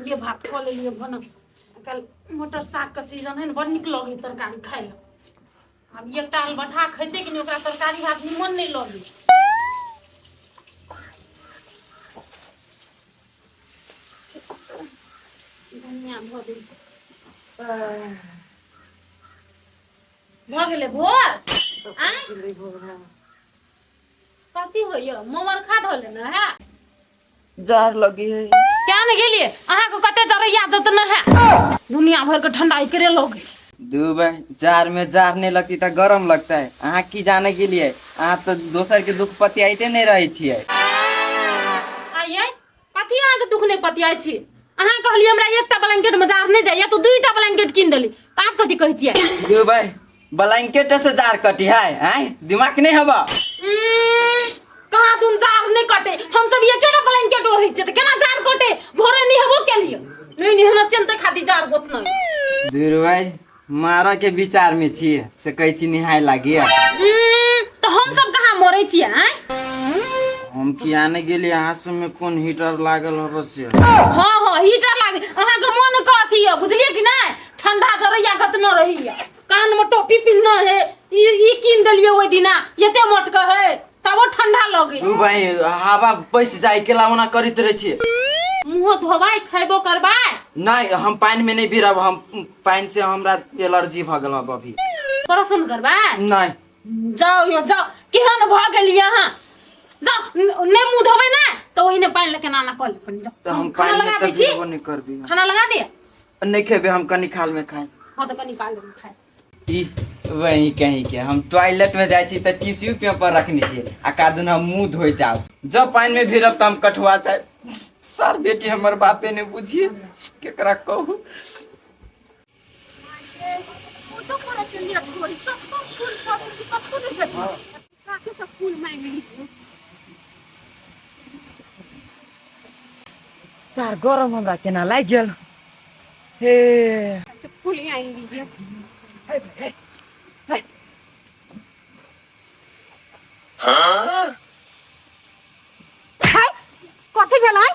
दालिए भात कऽ लेलियै भनक। काल्हि मटर सागके सीजन है ने, बड़ नीक लगै तरकारी खाय लए। आब एकटा अलबठा खैतै कि नहि, ओकरा तरकारी भात निमन नहि लगै। धनिया धऽ दै छी। भऽ गेलै भोर। आँय, कथी होइए? मोमर खा धऽ लेने है? जार लगी है। क्या ने गेलिए अहाँके कते जरैया जतने है, दुनिया भर के ठंडा एकरे लगे। दू भाई, जार में जार नहीं लगती तो गरम लगता है। अहाँ की जाने के लिए, अहाँ तो दोसर के दुख पतियाइते नहीं रहे छियै। आइए, कथी अहाँके दुख नहि पतियाइ छी? अहाँ कहलियै हमरा एकटा ब्लैंकेट में जार नहि जाइए, तो दुईटा ब्लैंकेट कीन देली, तऽ आब कथी कहै छियै? दू भाई, ब्लैंकेट से जार कटी है? आय, दिमाग नहीं हवा? कहाँ तुम जार नहीं कटे, हम सब एकेटा ब्लैंकेट ओढ़ै छियै तऽ केना जार कटे? भोरे नहेबो केलियै नहि नहेना चिन्ते खातिर जार गोत नहि। दूर भाई, मारऽ के विचार में छियै से कहै छी निहाय लागिए। तऽ हम सब कहाँ मरै छियै? आँय, हम किया नहि गेलियै? अहाँ सब में कोन हीटर लागल हब से? हाँ हाँ, हीटर लागे अहाँके मन कथी यऽ, बुझलियै कि नहि? ठंडा जरैया कतनो रहैया, कान में टोपी पिन्हने है, ई ई कीन देलियै ओहि दिना, एते मोट के है तबो ठंडा लगे। दू भाई, हवा पैस जाय केला ओना करैत रहै छियै। मुँह धोबाई, खैबो करबाई? नहीं, हम पानि में नहीं भिड़ब, हम पानि से हमरा एलर्जी भऽ गेल हब अभी। प्रसन्न करबाई? नहीं। जाओ यो जाओ, केहन भऽ गेलियै अहाँ? जाओ, नहि मुँह धोबै ने तऽ ओहिने पानि लऽ के नाना कऽ लेब कनि, जाओ। तऽ हम खाना पानि में लगा तऽ दै छी। भिड़बो नहीं करबी। खाना लगा दिए? नहीं खेबे हम, कनी खाल में खाए। हाँ, तऽ कनि काल में खाए। ई वही कहीं के हम टॉयलेट में जाइ छी तऽ टिश्यू पेपर रखने छियै, आ कादुन हम मुंह धोइ जाउ, जब पानि में भिड़ब तऽ हम कठुआ जाय। सर बेटी, हमर बापे ने बुझिए, केकरा कहू? पूजो करै छलियै थोड़ी, सब फूल करै छी, कतौ नहि भेटल। काके सब फूल मांगि ली। सर, गरम हमरा केना लागि गेल हे? अच्छा, फूल आनि लीजिए। हाय, कथी भेलै?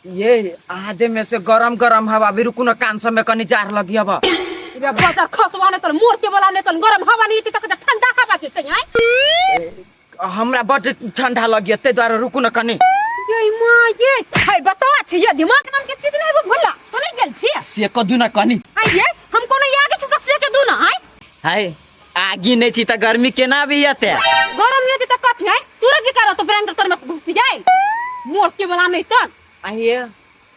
ये अहाँ जे में से गरम गरम हवा भी, रुकू न, कान सब में कनी जार लगी हवा। रे बजर खसवा ने तन मोर के वाला ने तन, गरम हवा नहीं तक ठंडा हवा जेतै? आय, हमरा बड्ड ठंडा लगी, ताहि दुआरे रुकू न कनी। ये माँ ये, हाय, बता छी ये दिमाग नाम के चीज नहीं भुला सुनै गेल छी। से कदू न कनी। आय ये, हम कोनो आगे छी से के दू ना? आय हाय, आगी नहीं छी तऽ गर्मी केना भी एते? गरम नहीं त कथी है? तोरा जे कर तो ब्रांड तर में घुस जाय, मोर के वाला नहीं तन। आइए,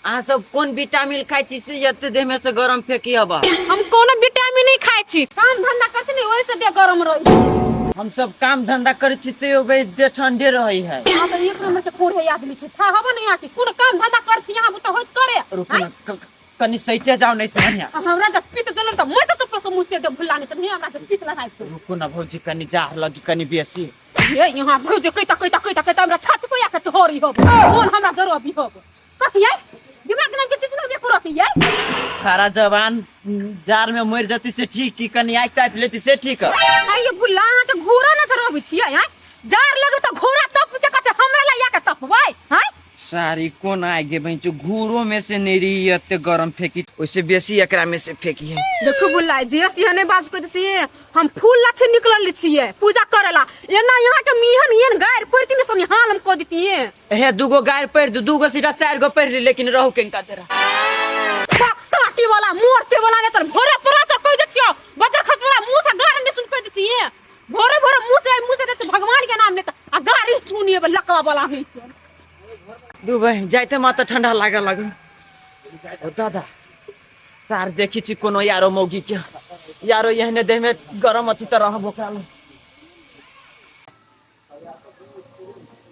अहाँ सब कोन विटामिन खाइ छी से एते देह में से गरम फेंकी हवा? हम कोनो विटामिन नहीं खाइ छी, काम धंधा करते नहीं, ओहि से देह गरम रही। हम सब काम धंधा करै छी तैयो बे देह ठंडे रहै है। हाँ, तऽ एक नंबर से कोढ़े आदमी छै, था हवा नहीं आके कोनो काम धंधा कर छी यहाँ बुता होइत करे। रुकू न, कनी सैटे जाओ नहीं से बढ़िया। आ हमरा जब पीत देलन तऽ मोट चप्पल से मुँह से दे भुला नहीं तऽ नहीं हमरा से पीत लगाइ छै। रुकू न भौजी, कनी जाह लगी कनी बेसी। ये यहाँ भौजी कैता कैता कैता कैता हमरा छाती पे आके चोरी हो, मोन हमरा जरबी हो। कथी है? दिमाग नाम के चीज नहीं करती ये। छारा जवान जार में मर जती से ठीक की कनी आगि तापि लेती से ठीक है? आइए भुला, अहाँ के घोड़ा नजर अबै छियै? आँय, जार लगे तऽ घोड़ा तप के कथे हमरा ला के तपबै? आँय, सारी कोन आगे बहिं घूरो में से नहीं रही, एते गरम फेंकी, ओइसे बेसी एकरा में से फेंकी है। देखू बुल्ला, जे से नहि बाज के छियै, हम फूल लाछे निकलल छियै पूजा करेला, एना यहाँ के मिहन एहन गारि पड़ती ने सब हाल हम कऽ दितियै। हे, दूगो गारि पढ़ दू, दूगो सीधा चार गो पढ़ ली, लेकिन रहू केनका तेरा काटी वाला मोर के वाला ने तर भोरे परा तर कह दे छियो, बजर खस वाला मुंह से गारि नहीं सुन कह दे छियै, भोरे भोरे मुंह से दे भगवान के नाम लेता आ गारि सुनिए लकवा वाला नहीं। दू बहिन, जाइते माता ठंडा लागे लागल। ओ दादा, सार देखी छी कोनो यारो मौगी के, यारो एहने देह में गरम अथी तऽ रहब ओकरा लग।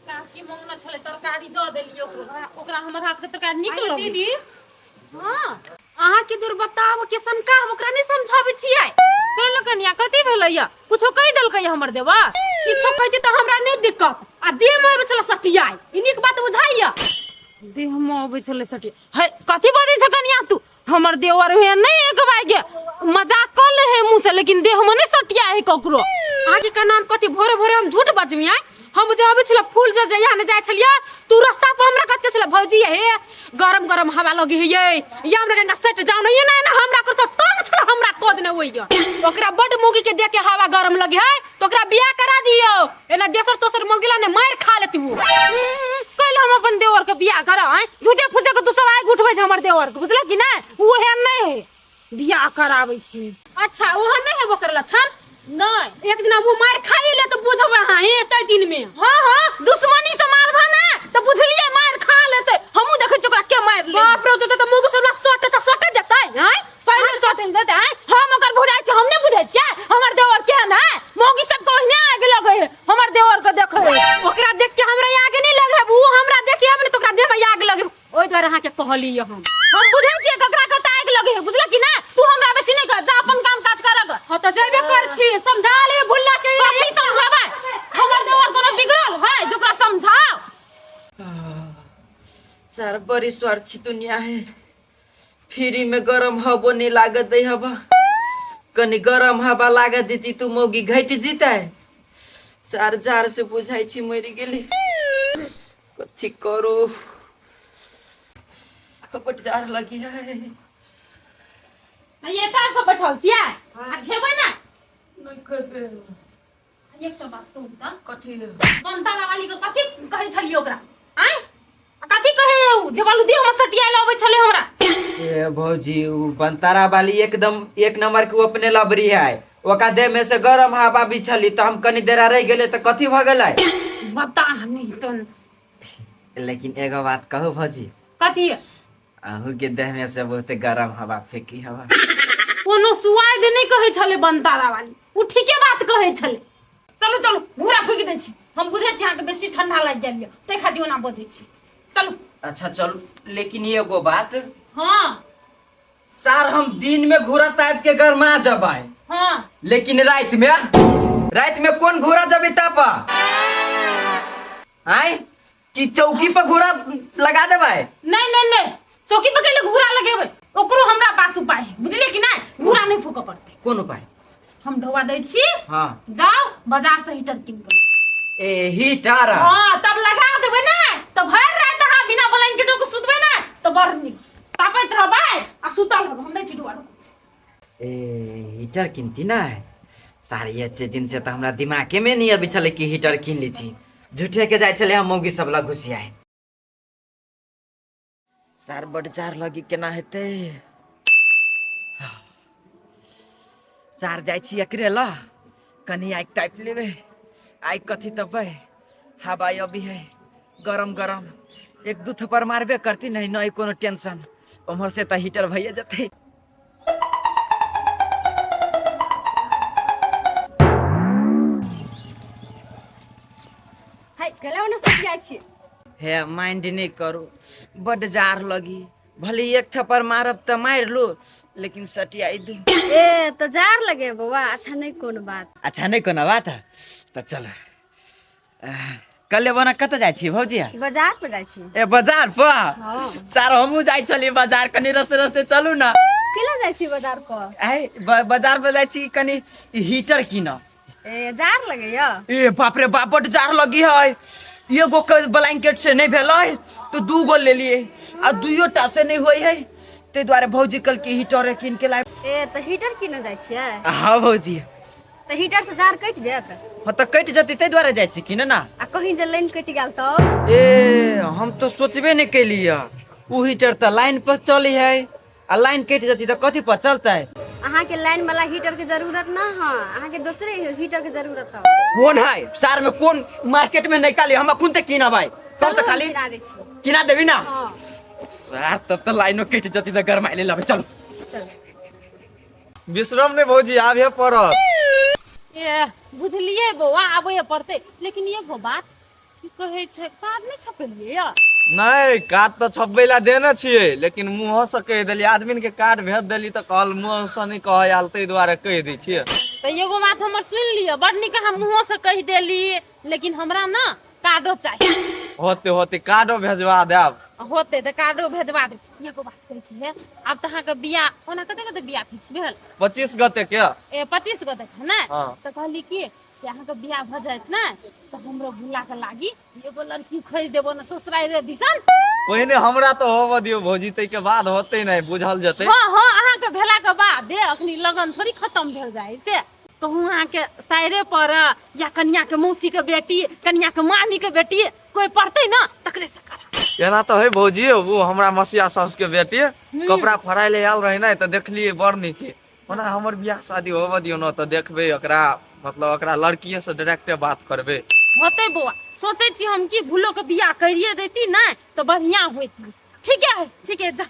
काकी मंगना छलै तरकारी, दऽ देलियै ओकरा, ओकरा हमर हाथ के तरकारी नीक लगै। दीदी, हाँ, अहाँ के दूर बताबो के सनका हम ओकरा नहीं समझाबै छियै। कहल कनिया, कथी भेलैया? कुछो कहि देलकै हमर देवा? किछो कहि तऽ हमरा नहीं दिक्कत, आ देह में अबै छलै सटियाइ, ई नीक बात बुझाइया? देह में अबै छलै सटियाइ है? कथी बजै छ कनिया तू? हमर देवर हे नहीं एक बार के मजाक कर ले है मुंह से, लेकिन देह में नहीं सटिया है ककरो। अहाँ के नाम कथी? भोरे भोरे हम झूठ बजबी? आय, हम जे अबै छलै फूल जे जहिया ने जाइ छलियै तू रास्ता पर हमरा कते छलै भौजी हे गरम गरम हवा लगी है ये या हमरा गंगा सट जाओ नहीं ना ना हमरा कर तंग छल हमरा कऽ देने ओइ ओकरा बड मौगी के देख के हवा गरम लगी है तो ओकरा बियाह करा दियो एना देसर तोसर मौगी ला ने मार खा लेती वो कैल हम अपन देवर के बियाह करा हैं झूठे फूसे के तू सब आग उठबै छै हमर देवर के बुझल कि नहीं वो है नहीं है बियाह कराबै छी अच्छा ओहन नहीं है ओकर लक्षण नहीं एक दिन वो मार खाई ले तो बुझबै अहाँ एते दिन में हाँ हाँ दुश्मनी से मारबा ना तो बुझलिए मार खा लेते हमहू देखै छी ओकरा के मार ले बाप रे तो मुंह सब सट त सट जेतै हैं पहिले सट जेतै हैं हम ओकर बुझाइ छी हम नहीं बुझै छियै हमर देवर केहन है मौगी सब के ओहिने आग लगै है हमर देवर के देखै ओकरा देख के हमरा आग नहीं लगे वो हमरा देखिए ने तो ओकरा देह में आग लगे ओहि दुआरे अहाँके कहली हम हम बुझै छियै ककरा कतऽ आगि लगे है बुझल कि ना तू हमरा बेसी नहीं कर जा अपन काम काज करग हां तऽ जेबे कर छी समझा ले भुल्ला के कथी समझाबै हमर देवर कोनो बिगड़ल है जे ओकरा समझाओ सर बड़ी स्वार्थी दुनिया है फ्री में गरम हवो नहीं लागत है हवा कनी गरम हवा लागत देती तू मौगी घट जीता है सार जार से बुझाई छी मरि गेली कथी करू बड जार लगी है ये तार को बैठल छियै आ खेबै ना नहीं खेबै एक तो बात कहू तऽ कथी बनतारा वाली के कथी कहै छलियै ओकरा आँय आ कथी कहै उ जे बालू देह में सटियायल अबै छलै हमरा ए भौजी उ बनतारा वाली एकदम एक नंबर के उ अपने लबरी है ओका देह में से गरम हवा भी छली तो हम कनी देरा रह गेले तो कथी भ गेलै बता नहीं तो लेकिन एगो बात कहू भौजी कथी अहू के देह में से बहुत गरम हवा फेंकी हवा कोनो सुआद नहीं कहै छलै बनतारा वाली उ ठीके बात कहै छलै चलू चलू घूरा फूकि दै छी हम बुझै छी अहाँके बेसी ठंडा लागि गेल यऽ ताहि खातिर ओना बजै छी चलू अच्छा चलू लेकिन एगो बात हाँ सर हम दिन में घोड़ा साहब के गरमा जबै हाँ लेकिन रात में रात में कौन घोड़ा जबे तापा आय कि चौकी पर घोड़ा लगा देबै नहीं नहीं नहीं चौकी पर कैले घूरा लगेबै ओकरो हमरा पास उपाय है बुझलिए कि नहीं घूरा नहीं फूकऽ पड़तै कोन उपाय हम ढोआ दै छी हाँ जाओ बाजार से हीटर कीन के लाउ। ए हीटर हाँ तब लगा देबै ने तो भरि राति अहाँ बिना ब्लैंकेटो के सुतबै ने तो बड़ नीक तापैत रहबै आ सुतल रहबै हम दै छी ढोआ ए हीटर किनती ना सारे एते दिन से तो हमरा दिमागे में नहीं अभी छलै कि हीटर किन ली छी झूठे के जाइ छलै हम मौगी सब लग घुसियाए सार बड जार लगी केना हेतै सार जाइ छी एकरे ल कनी आगि तापि लेबै आगि कथी तपबै हवा अभी है गरम गरम एक दू थप्पड़ मारबे करती नहीं नहीं कोनो टेंशन उम्हर से तऽ हीटर भइए जेतै हाय गला ओना सट जाइ छी हे माइंड नहीं करू बड जार लगी भले एक थप्पड़ मारब तऽ मारि लू लेकिन सटियाई दू ए तो जार लगे बौआ अच्छा नहीं कोनो बात अच्छा नहीं कोनो बात तऽ चल कल बना कतऽ जाइ छी भौजी बाजार पर जाइ छी ए बाजार पर हाँ। चार हमहूँ जाइ छलियै बाजार कनी रस्ते रस्ते चलू ना केला जाइ छी बाजार पर आइ बाजार पर जाइ छी कनी हीटर कीनऽ ए जार लगैया ए बाप रे बाप बड जार लगी है एगो के ब्लैंकेट से नहीं भेलै तो दू गो लेलिए आ दुइयो टा से नहीं होई है ताहि दुआरे भौजी कल के हीटर कीन के लाए ए तऽ हीटर कीनऽ जाइ छियै हाँ भौजी तऽ हीटर से जार कटि जायत हाँ तऽ कटि जेतै ताहि दुआरे जाइ छी कीन ना आ कहीं जे लाइन कटि गेल तब ए हम तो सोचबे नहीं कैलिए उ हीटर तऽ लाइन पर चलै है आ लाइन कटि जेतै तऽ कथी पर चलतै अहाँके लाइन वाला हीटर के जरूरत ना है अहाँके दोसरे हीटर के जरूरत है कोन है शहर में कोन मार्केट में नहीं खाली हम अखुन तक कीनबै कहू तऽ खाली किना दै छी किना देबी ना हाँ सर तब तऽ लाइनो कटि जेतै तऽ गरमाइले लेबै चलू चल विश्राम नहि भौजी आबे पड़त ए बुझलियै बौआ आबैए पड़तै लेकिन एगो बात की कहै छै कार्ड नहि छपेलियै यऽ नहि कार्ड तऽ छपबै लए देने छियै लेकिन मुँहोसँ कहि देलियै आदमीके कार्ड भेज देली तऽ कहल मुँहसँ नहि कहै आयल ताहि दुआरे कहि दै छियै तऽ एगो बात हमर सुनि लिअ बड़ नीक अहाँ मुँहोसँ कहि देली लेकिन हमरा ने कार्डो चाही होते होते कार्डो भेजवा देब होते तऽ कार्डो भेजवा देब एगो बात कहै छी हे आब तऽ अहाँके बियाह ओना कते कते बियाह फिक्स भेल 25 गते के ए 25 गो देख ने हाँ। तऽ कहली कि से अहाँके बियाह भऽ जायत ने तऽ हमरो भुला के लागी एगो लड़की खोजि देबो ने ससुरारि दिसन। पहिने हमरा तऽ होबऽ दियौ भौजी, ताहिके बाद होतै नहि बुझल जेतै। हाँ हाँ, अहाँके भेला के बाद अखनी लगन थोड़ी खत्म भेल जाय से कहूँ अहाँके साइरे पर या कनिया के मौसी के बेटी, कनिया के मामी के बेटी कोई पढ़तै ना तकरे से करा। एना तऽ है भौजी, ओ हमरा मसिया साउस के बेटी कपड़ा फराइ ले आयल रहे ने तऽ देखलियै बड़ नीक। ओना हमर बियाह शादी होबऽ दियौ ने तऽ देखबै ओकरा, मतलब ओकरा लड़किए से डायरेक्टे बात करबै। होतै बौआ, सोचै छी हम कि भूलो के बियाह करिए देती ने तऽ बढ़िया होइत। ठीक है ठीक है, जा।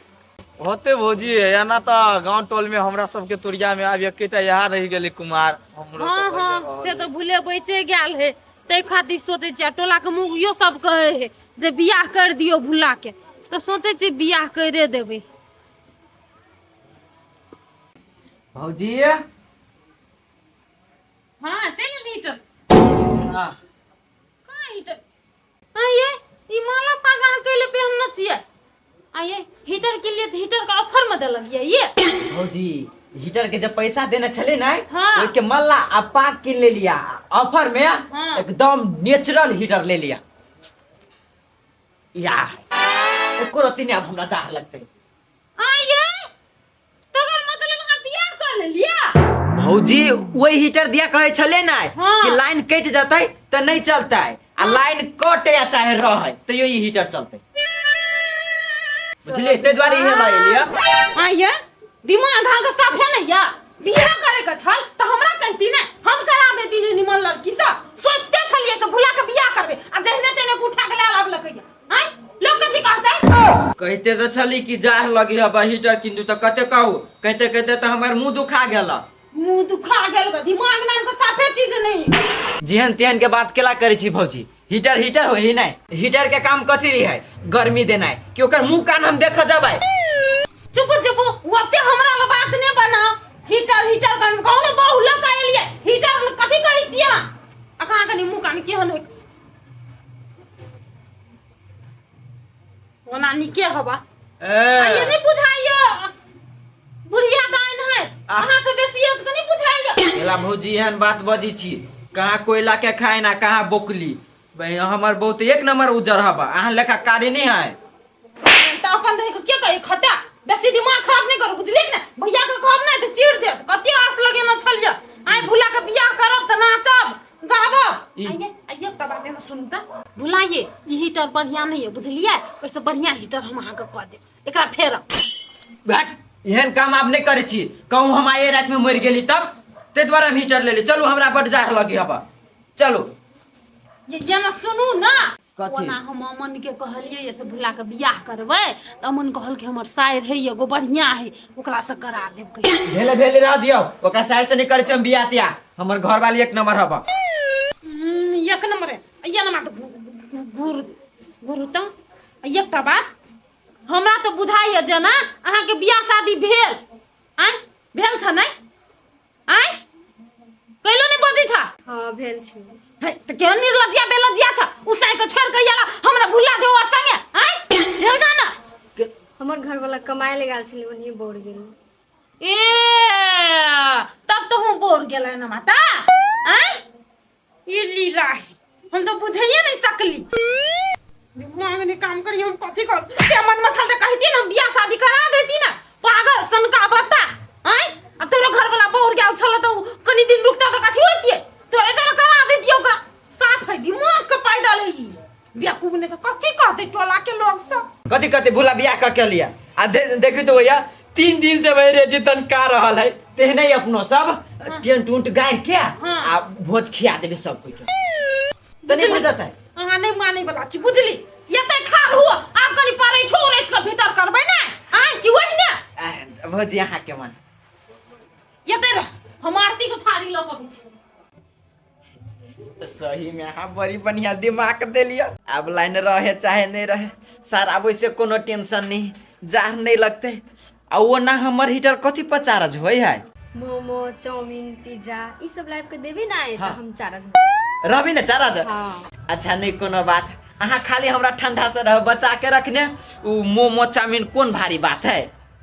होते भौजी, एना तऽ गाँव टोल में हमरा सबके तुरिया में आब एकेटा इएह रहि गेलै कुमार हमरो। हाँ हाँ, से तऽ भूले बचे गेल है, ताहि खातिर सोचै छी। आ टोला के मुगियो सब कहै है जे बियाह कर दियौ भूला के, तऽ सोचै छी बियाह करे देबै। भौजी। हाँ चलि हीटर। हाँ। कहाँ हीटर? आइए ई माला पाग अहाँ कैले पहनने छियै? आइए हीटर के लिए हीटर के ऑफर में देलक ये ये। भौजी, हीटर के जब पैसा देने छले ना, हाँ। ओइ के मल्ला आ पाग किन ले लिया ऑफर में। हाँ। एकदम नेचुरल हीटर ले लिया या एको रत्ती नहीं अब हमरा जाह लगते। आइए तकर मतलब अहाँ बियाह कऽ लेलियै? भौजी, वही हीटर दिया कहै छले ना हाँ। कि लाइन कटि जतै तऽ नहीं चलतै, आ लाइन कटे या चाहे रहै तैयो ई हीटर चलतै, बुझलियै? ताहि दुआरे इहे लऽ एलियै। आइए दिमाग अहाँके साफे नहीं या। बियाह करे के छल तऽ हमरा कहती ने, हम करा देती ने निमन लड़की से। सोचते छलियै से भुला के बियाह करबै आ जहने तेने के उठा के लए आबलकै। आँय, लोग कथी कहतै? कहिते तऽ छली कि जाड़ लगी हबा हीटर किन्तु, तऽ कते कहू, कहिते कहिते तऽ हमर मुंह दुखा गेल। मुंह दुखा गेल ग, दिमाग नाम के साफे चीज नहीं। जेहन तेहन के बात केला करै छी भौजी? हीटर हीटर होई नहीं? हीटर के काम कथी रही है? गर्मी देनाइ कि ओकर मुंह कान हम देख जबै? चुप चुप, ओते हमरा ल बात ने बनाओ। हीटर हीटर कन कौन बहु ल के एलियै? हीटर कथी कहै छियै अहाँ? आ कहाँ कनी मुंह कान केहन होय? ओना नीके हवा ए आइए नहीं बुझाइए, बुढ़िया दाइन है, अहाँ से बेसी एज के नहीं बुझाइए। एला भौजी, एहन बात बजै छी, कहाँ कोयला के खाय ना कहाँ बोकली। भाई, हमर बहुत एक नंबर उजर हवा, अहाँ लेखा कारी नहीं है। तऽ अपन देह के के कही खटा? बेसी दिमाग खराब नहीं करू, बुझलियै कि ने? भैया के कहब नहि तऽ चीर देत। कते आस लगेने छलियै, आइ भुला के बियाह करब तऽ नाचब गाबब। आइए आइए, एकटा बात एना सुनू तऽ भुलाइए, ई हीटर बढ़िया नहीं है, बुझलियै? ओहिसँ बढ़िया हीटर हम अहाँके कऽ देब, एकरा फेरब। भैट, एहन काम आब नहि करै छी। कहूँ हम आइए रातिमे मरि गेली तब? ताहि दुआरे हम हीटर लेली। चलू, हमरा बड जाड़ लगी हवा, चलू। ये जेना सुनू ना। कथी? ओना हम अमन के कहलियै ये से भुला के बियाह करबै तऽ अमन कहलकै हमर सायर है एगो बढ़िया है, ओकरा से करा देब कहियो। भेले भेले, रह दियौ, ओकरा सायर से नहि करै छी हम बियाह तियाह। हमर घरवाली एक नंबर हवा। एक नंबर है ये नंबर तऽ घूर घूर। तऽ एकटा बात हमरा तऽ बुझाइए जेना अहाँके बियाह शादी भेल आँय भेल छ नहि? आँय, कैलो नहि बजै छ? हाँ, भेल छै। हे, तऽ केहन निर्लज्जिया बेलज्जिया छ, उसाइ के छोड़ के आयल हमरा भुला दे और संगे। आँय, झेल जा ना। हमर घरवाला कमाए ले गेल छलै, ओन्हिए बोर गेल। ए, तब तो हम बोर गेल ना माता। आँय, ई लीला है, हम तो बुझाइए नहीं सकली। दिमाग ने काम करी, हम कथी कर से मन में छल त कहती ना, हम बियाह शादी करा देती ना। पागल सनका बता। आय, आ तोरो घर वाला बोर गेल छल त कनी दिन रुकता त कथी होतिए? तोरे जरा करा देती ओकरा। साफ है दिमाग के पैदल है ई बेवकूफ, ने तो कथी कहते टोला के लोग सब? कथी कथी भूला बियाह कऽ के लिया आ देखी तो भैया 3 दिन से भाई रेडी तनका रहल है, तेहने ही अपनो सब टेंट उंट गाड़ के आ भोज खिया देबे सब कोई के, तऽ नहि भऽ जेतै? अहाँ नहि मानै वाला छी, बुझली? एते खार हुआ आब कनी परै छोड़ के भीतर करबै ने आय कि वही ने? आह, भौजी, अहाँ के मन। एते रह, हम आरती के थारी लऽ कऽ अबै छी। सही में अहाँ बड़ी बढ़िया दिमाग देलियै। आब लाइन रहे चाहे नहीं रहे, सारा आब ओहिसँ कोनो टेंशन नहीं, जाड़ नहीं लगतै। आ ओना हमर हीटर कथी पर चार्ज होइ है? मोमो, चाउमीन, पिज्जा ई सब लाबि के देबी ना तऽ हम चारज रहबी ने चार्ज? हाँ। अच्छा, नहीं कोनो बात, अहाँ खाली हमरा ठंडा से रह बचा के रखने, उ मोमो चाउमीन कोन भारी बात है।